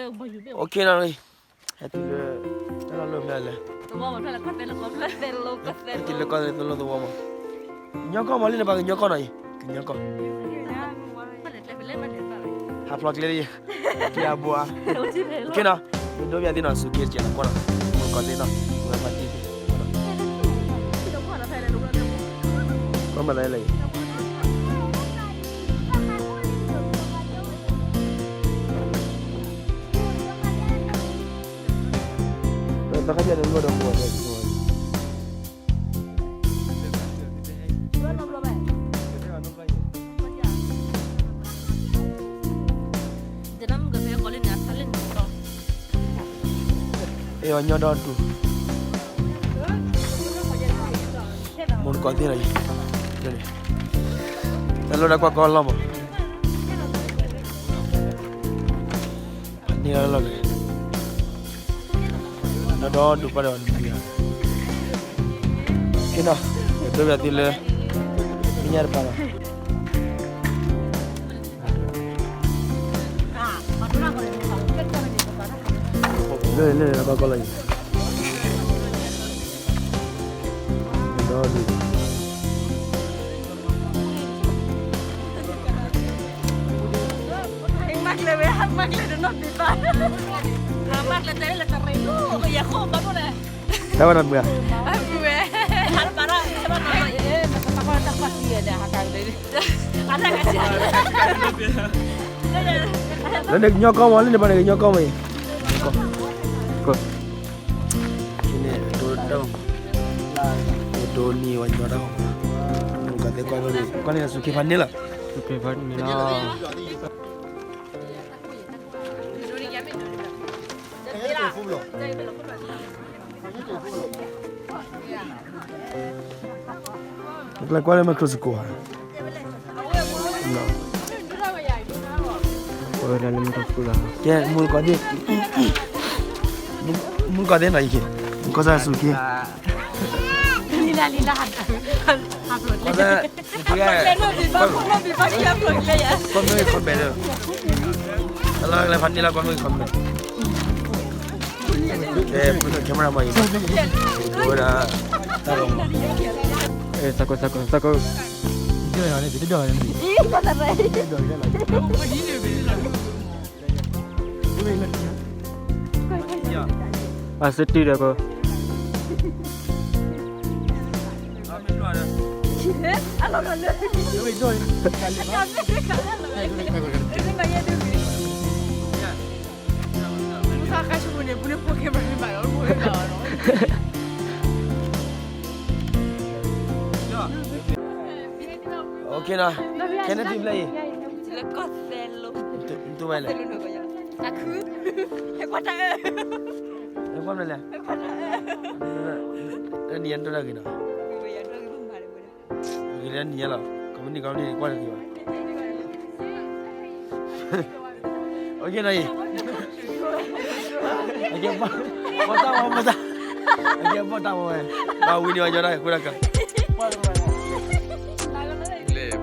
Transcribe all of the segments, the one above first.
Okay နီၤ, ဟဲတုၤလၢ တၢ်လီၢ်လၢဖဲလဲၣ်, ဟဲတုၤလၢကီၢ်သဲးသလိသဝီမး, ကညီကီၢ်မးလံန့ၣ် ပှၤကညီကီၢ်နီၤအံၤ, ကညီကီၢ်, ဟးဖျိးကျဲလံ, ကျဲအဘိဧါ, okay နီၤ, ယဒိပၠးသုနီၤ စူးက့တကဲးနီၤ ကွၢ်နီၤ, မုၢ်ကီၢ်သ့ၣ်နီၤ, ဝဲပှၤတံၢ်သ့ၣ် ကွၢ်မၤသးလဲၣ်, သီခါပၠၣ်န့ၣ် လိၣ်ဒီးပှၤ အဲၣ်အီၤညီဒီဒူၣ်, မုၢ်ကီၢ်သ့ၣ်နီၤအံၤ, တၢ်လီၢ်တၢ်ကွၢ်ကီလီၤမး, န့ၢ်လီၤလီၤလံ, ဒီဒူၣ်ပှၤဒီးနံၤဧါ, okay နီၤ, ယဒိပၠးသုလၢ မဲာ်ညါတပၤလီၤ. လၢလၢလၢဘၣ်ကီလီၤအံၤ, ဒီဒူၣ် မၤကျဲဝဲ မၤကျဲတနီၤဒံးဘၣ်, မၤကျဲတဲလၢတရံးလီၤ ယဃိဘၣ်ဒိၣ်န့ၣ်, တၢ်ဘၣ်တၢ်မုာ်ဧါ, မုာ်ဝဲ, ဟးတဘၣ်ဒီး လၢန့ၣ်ကညီကီၢ်မး လၢန့ၣ်ပှၤန့ၣ်ကညီကီၢ်မးအံၤ, န့ၣ် ဒိၣ်နံၤဝဲညီတၢ်, မုၢ်ကီၢ်သ့ၣ်ကွၢ်, ကွၢ်န့ၣ်စူးက့ဖးန့ၣ်လီၤ, စူးက့ဖးန့ၣ်လီၤ. နကျဲကွၢ်လၢ microscope ဧါ, ကဲ မုၢ်ကီၢ်သ့ၣ်, မုၢ်ကီၢ်သ့ၣ်နီၤအံၤက့ၤ, မုၢ်ကီၢ်သ့ၣ်စူးက့ လံလၢလံလၢ, ကွၢ်မ့ၢ် comment ဒီး, တၢ်လီၢ်လၢဖးန့ၣ်လီၤ ကွၢ်မ့ၢ် comment, ကဲ camera မၤအံၤ, ဒိဝဲဒၣ်, တၢ်လီၢ်မး, သကိး သကိး သကိး, အစတုဒီးကိး Okay နီၤ, ခဲန့ၣ်ထံၣ်ဖျဲၣ်အံၤ, နတူၢ်ဘၣ်လဲၣ်, ဟဲကွၢ်မနုၤလဲၣ်, နံၤညါနတူၢ်တၢ်ဂ့ၤနီၤ, ဂ့ၤလၢနံၤညါလီၤ, ကိးမုၢ်နံၤကိးမုၢ်နံၤကွၢ်တဂ့ၤဘၣ်. Okay နီၤအံၤ, အကဲဘီၣ်တၢ်ဝီ ဘီၣ်တၢ်, အကဲဘီၣ်တၢ်ဝီဝဲ, ဘၣ်ဝံၤန့ၢ်ဝဲညီတၢ်ဃိတၢ်ကၤ, လၢဘၣ်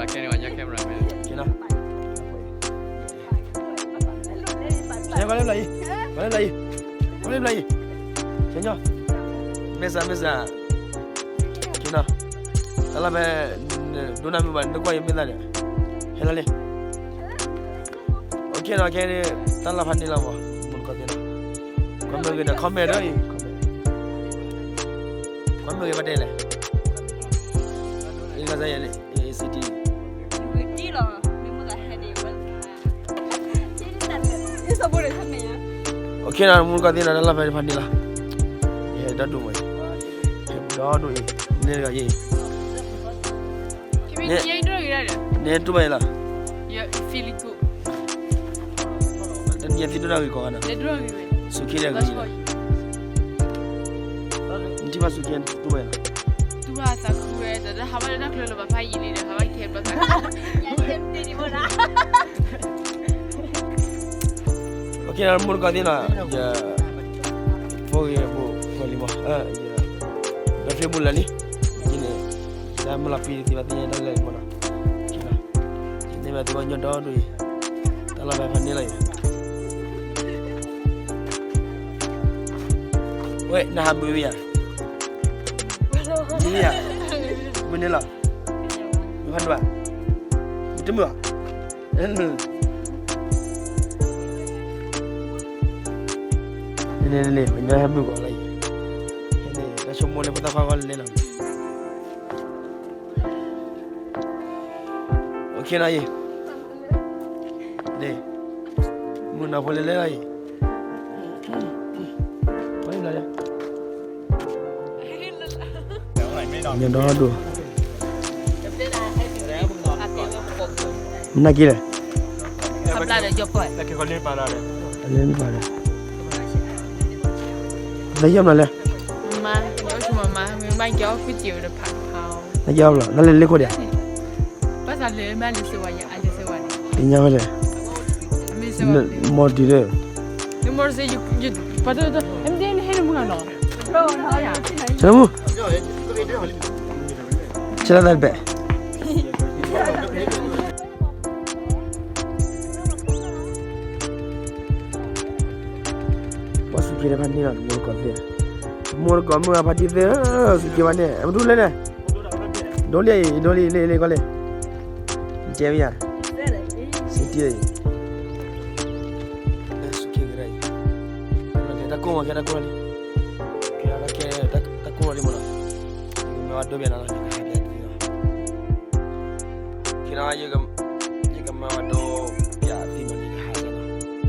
ကဲန့ၣ်ဝဲညီ camera man, ကွၢ်လၢဘျီအံၤ, ကွၢ်လၢဘျီအံၤ, ကွၢ်လၢဘျီအံၤ, ကညီ, မ့ၢ်စၢ်မ့ၢ်စၢ်, ကညီ, တၢ်လၢဖဲ ဒိနၢ်မုၢ်ဘၣ် နတကွၢ်ယမ့ၢ်သးဒီး, ဟဲလီၤလံ. Okay နီၤ, ခဲန့ၣ် တၢ်လီၢ်ဖးန့ၣ်လီၤမး မုၢ်ကီၢ်သ့ၣ်နီၤ, ကွၢ်မ့ၢ်ဂ့ၤဒီး comment ဒီးအံၤ, ကွၢ်မ့ၢ်ဂ့ၤဘၣ်တဲလဲၣ်, အ့ၣ် ကစၢ်ယဲန့ၣ် A C T, လီၤ, Okay နီၤ မုၢ်ကီၢ်သ့ၣ်နီၤ တၢ်လီၢ်ဖဲန့ၣ်ဖးန့ၣ်လီၤ, ယဟဲဒီဒူၣ်မး, ဒီဒူၣ်အံၤ, န့ၣ်တဂၤအံၤ, န့ၣ်တူၢ်ဘၣ်အံၤလီၤ, တနံၤအံၤ သုဒိၣ်တၢ်ဂ့ၢ်ကိးဂၤနီၤ, စူးက့တဂၤအံၤ, နထံၣ်ဘၣ်စူးက့တူၢ်ဘၣ်အံၤလီၤ, တူၢ်ဘၣ်သးခုဝဲ တၢ်ဟးဘၣ်လၢတၢ်ကျဲလၢဘၣ်ဖးယံာ်လံဒီး ဟးဘၣ်ကဲဘျီသးခု Okay နီၤ မုၢ်ကီၢ်သ့ၣ်နီၤ, ယ ဖိဂ့ၤဖိခွဲးလံမး, ယ battery မူလၢာ်လံ, ယန့ၣ် တၢ်မုၢ်လၢ်ပံၤသ့ဘၣ်သ့ၣ်ညါတၢ်လၢမးနီၤ, ယန့ၣ်ဘၣ်သ့ၣ်ညါဒီဒူၣ်အံၤ, တၢ်လီၢ်ဖဲဖးန့ၣ်လီၤအံၤ. ဝဲ နဟးမုာ်ဝဲယၤ, မုာ်ယၤ, မုာ်န့ၣ်လီၤ, မုာ်ဖးဒိၣ်ဧါ, မုာ်တမုာ်ဧါ, န့ၣ်န့ၣ် ပညီဟဲမုာ်ကီးလီၤအံၤ, တၢ်ဆိကမိၣ်လၢပသးဖးဂီၢ်လဲၣ်လီၤ. အိၣ်ခ့နီၤအံၤ, မုာ်နီၢ်ဖိလဲၤလဲၣ်လီၤအံၤ, ညီဒီဒိၣ်, မနုၤက့လဲၣ်, အလဲၤနပာ်ဒီး, သးယီၢ်မနုၤလဲၣ်, နယီၢ်ဘျီလဲၣ်, မ့ၢ်ဘၣ်ကဲအီၣ်ခွံစ့ဝဲဒီးဖးဖးအီၤ, သ့ၣ်ညါဝဲလဲၣ်, မီၢ်တံၤဒီး, ဆလၢမူ, ဆလၢသးတပဲာ် ပှၤစူၢ်က့ၤတဖၣ်န့ၣ်လီၤ, တမိၢ်တကိးသ့ၣ်, တမိၢ်တကိးမုၢ်ဂၤဖါတံၢ်သ့ၣ်ဧၢ, စူၢ်က့ၤဘၣ်န့ၣ် အမ့ၢ်ဒူၣ်လဲၣ်န့ၣ်, ဒိလံအံၤ ဒိလံ လ့ၣ်လ့ၣ်ကီလံ, ကဲဝဲယၤ, စူၢ်က့ၤအံၤ, စူၢ်က့ၤကရၢအံၤ, တၢ်ကိၢ်မး ကဲတၢ်ကိၢ်လံ, ကဲတၢ်ကိၢ်လံမ့ၢ်နီၤ, မ့ၢ်ဝဲဒိဘၣ်နၤလီၤ, ကဟးပျဲသံလီၤ. ကဲဒီး ယကမၤဝဲဒိ ပျဲသံနီၤ ယကဟးလီၤ, ယ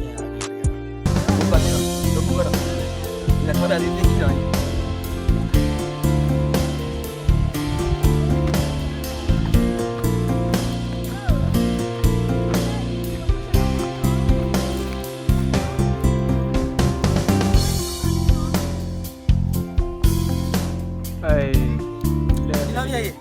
ဟးလီၤ, ပူၤဘၣ်သ့ၣ်နီၤ ဒိပူၤဘၣ်ဒီး, နထီဒါသ့ၣ်သ့ၣ်ခံနီၤ လီၤ, လီၤ, လီၤ, ဆ့ၣ်နီၤ, ဆ့ၣ်နီၤ တီသးပျဲမီၢ်လီၤ, ဖး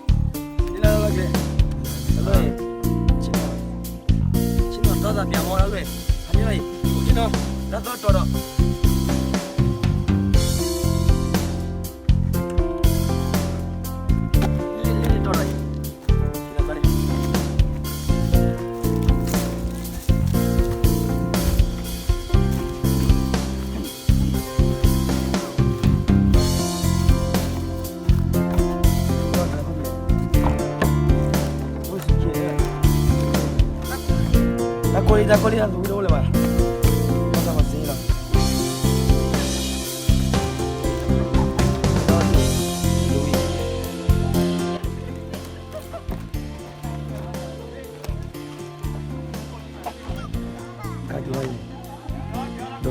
န့ၢ်လီၤအံၤ, အိၣ်က့ၤနီၤ, လၢသီတီၤဒီး, လၢတီၤဒီးအံၤ တၢ်ကိၢ်လံ တၢ်ကိၢ်လံ တၢ်သူဝံၤတအိၣ်လၢၤဘၣ်, ဘၣ်ဆၣ်မၤစ့လီၤ. ကါက့ၤဝဲအံၤ, ဒိ,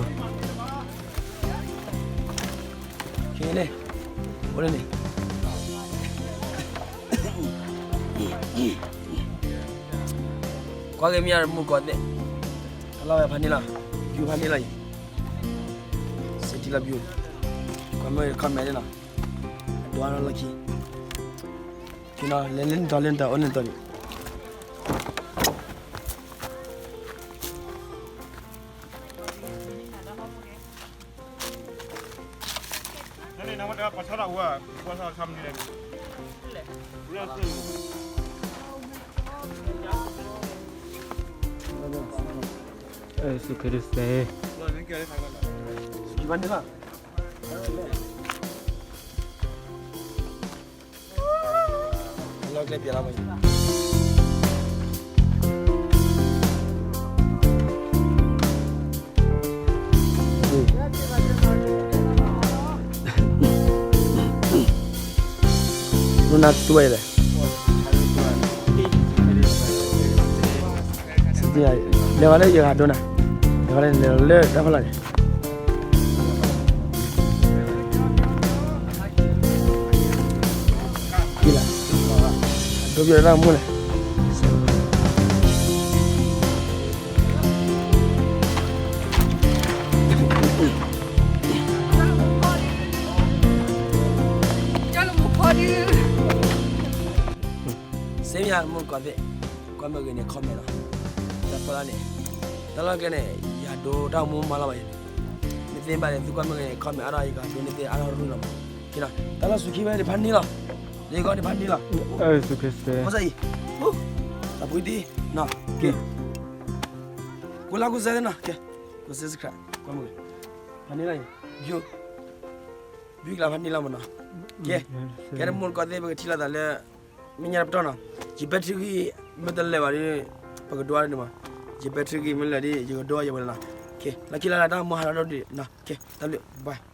က့ၤန့ၣ်, အိၣ်လၢန့ၣ်, ကွၢ်က့ၤမ့ၢ်ယၤမုၢ်ကီးသ့ၣ်, အလီၢ်ဝဲဖးန့ၢ်လီၤ, ယူၤဖးန့ၢ်လီၤအံၤ, စ့တံၢ်လီၤ ယူၤ, ကွၢ်မ့ၢ် comment န့ၣ်လီၤ, အဒိးအါထီၣ်လီၢ်ခံ, က့ၤနီၤ လဲၤလၢနတီၤ လၢနတီၤ အိၣ်လၢနတီၤန့ၣ် ယ့ၣ်ၡူးခရံာ်စတ့ၣ်, လီၤကျဲပျဲလီၤမး, နနၤသူဝဲလဲၣ်, လဲၤဝဲလၢယဂၤဒိနၤ, လဲၤဝဲလၢ လဲၤလၢတၢ်ဖီလာ်န့ၣ် က့ၤလီၤ, ဒိပယီၤတၢ်မူလဲၣ်, စ့မ့ၢ်ယၤမုၢ်ကီးသ့ၣ်, ကွၢ်မ့ၢ်ဂ့ၤန့ၣ် comment လီၤ, တၢ်ဖီလာ်န့ၣ်, တၢ်လီၢ်ကျဲန့ၣ် ယၤဒိတၢ်မူမၤလီၤဘၣ်ယၤ, မ့ၢ်သ့ဘၣ်န့ၣ် သုကွၢ်မ့ၢ်ဂ့ၤန့ၣ် comment အါထီၣ် ယကဒိန့ၣ်သ့ၣ်အါထီၣ်ရူၢ်လီၤမး, က့ၤလီၤ, တၢ်လီၢ်စူၤခံဝဲန့ၣ် ဖးန့ၢ်လီၤ, ယဂီၢ်န့ၣ်ဖးန့ၢ်လီၤ, ကစၢ်အံၤ, တၢ်ဖုတံၢ်, က့ၤ, ကိးလၢကိးစဲသ့ၣ်နီၤ, က့ၤ, ကိး subscribe ကွၢ်မ့ၢ်ဂ့ၤ, ဖးန့ၢ်လီၤအံၤ, ယူၤ, ဘုကလးဖးန့ၣ်လီၤမးနီၤ. ကဲ, ကဲတမူတကိးသ့ၣ် ပကထံၣ်လိာ်သးလၢ မဲာ်ညါတပတီၢ်နီၤ. ယဘက်ထရီဂံၢ်မ့ၢ်တလၢာ်ဘၣ်ဒီး ပကဒွးန့ၣ်မး. ယဘက်ထရီဂံၢ်မ့ၢ်လၢာ်ဒီး ယကဒွးယဝဲလီၤ. လီၢ်ခံလၢ်လၢ် တၢ်မူဟးထီၣ်ဒိၣ်ဒံးနီၤ. တၢ်ဘျုး, bye.